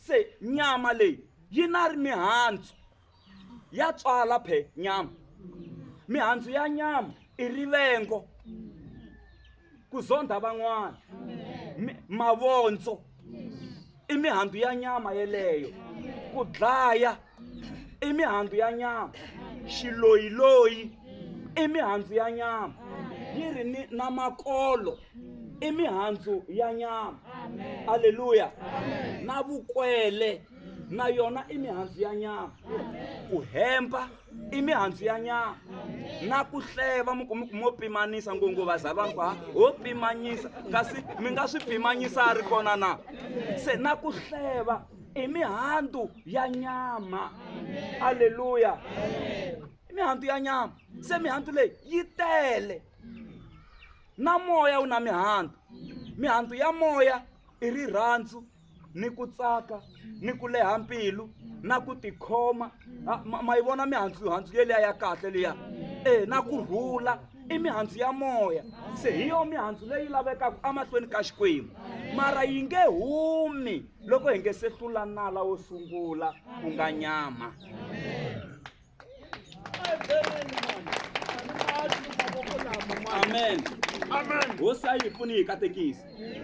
Se nyama leyi yi na ri mihandzu ya tswala phe nyama. Mihandzu ya nyama i rivengo, ku zondha van'wana, mavondzo i mihandzu ya nyama yeleyo, ku dlaya i mihandzu ya nyama, xiloyiloyi i mihandzu ya nyama, yi ri ni na makolo i mihandzu ya nyama. Aleluya. Na vukwele na yona i mihandzu ya nyama, ku hemba i mihandzu ya nyama, na ku hleva. Mi kumi ku mo pimanisa ngongo vazalwana ku ha ho pimanyisa, kasi mi nga swi pimanyisa a ri kona na se na ku hleva i mihandzu ya nyama. Aleluya. I mihandzu ya nyama. Se mihandzu leyi yi tele. Na moya wu na mihandzu. Mihandzu ya moya i rirhandzu ni ku tsaka ni ku leha mbilu na ku tikhoma. Ma yi vona mihandzu handzu yeliya ya kahle liya e na ku rhula i mihandzu ya moya. Se hi yo mihandzu leyi lavekaka emahlweni ka Xikwembu, mara yi nge humi loko hi nge se hlula nala wo sungula ku nga nyama. Amen. Hosi a yi hi pfuni, yi katekisa.